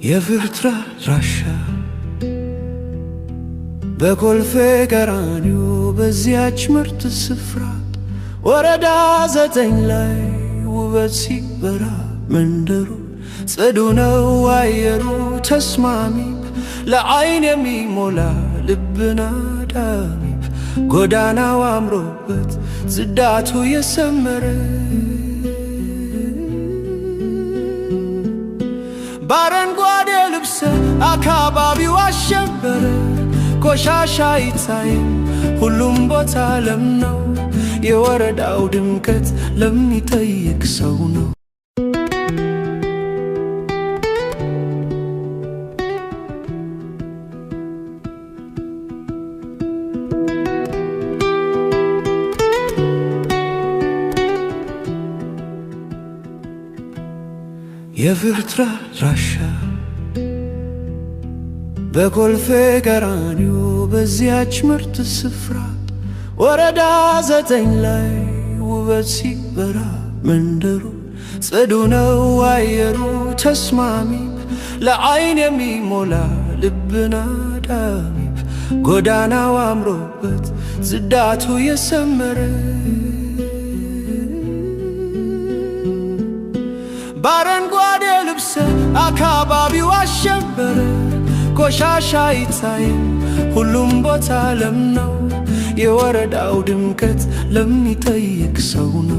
የፍርትራ ራሻ በኮልፌ ቀራኒዮ በዚያች ምርጥ ስፍራ ወረዳ 9 ላይ ውበት ሲበራ መንደሩ ጽዱ ነው አየሩ ተስማሚ ለዓይን የሚሞላ ልብን አዳሚ ጎዳናው አምሮበት ጽዳቱ የሰመረ በአረንጓዴ ልብስ አካባቢው አሸበረ። ቆሻሻ አይታይም ሁሉም ቦታ ለም ነው። የወረዳው ድምቀት ለሚጠይቅ ሰው ነው። የፍርትራ ራሻ በኮልፌ ቀራኒዮ በዚያች ምርጥ ስፍራ ወረዳ 9 ላይ ውበት ሲበራ መንደሩ ጽዱ ነው አየሩ ተስማሚ ለዓይን የሚሞላ ልብን አዳሚ ጎዳናው አምሮበት ጽዳቱ የሰመረ በአረንጓዴ ልብስ አካባቢው አሸበረ። ቆሻሻ አይታይም ሁሉም ቦታ ለም ነው። የወረዳው ድምቀት ለሚጠይቅ ሰው ነው።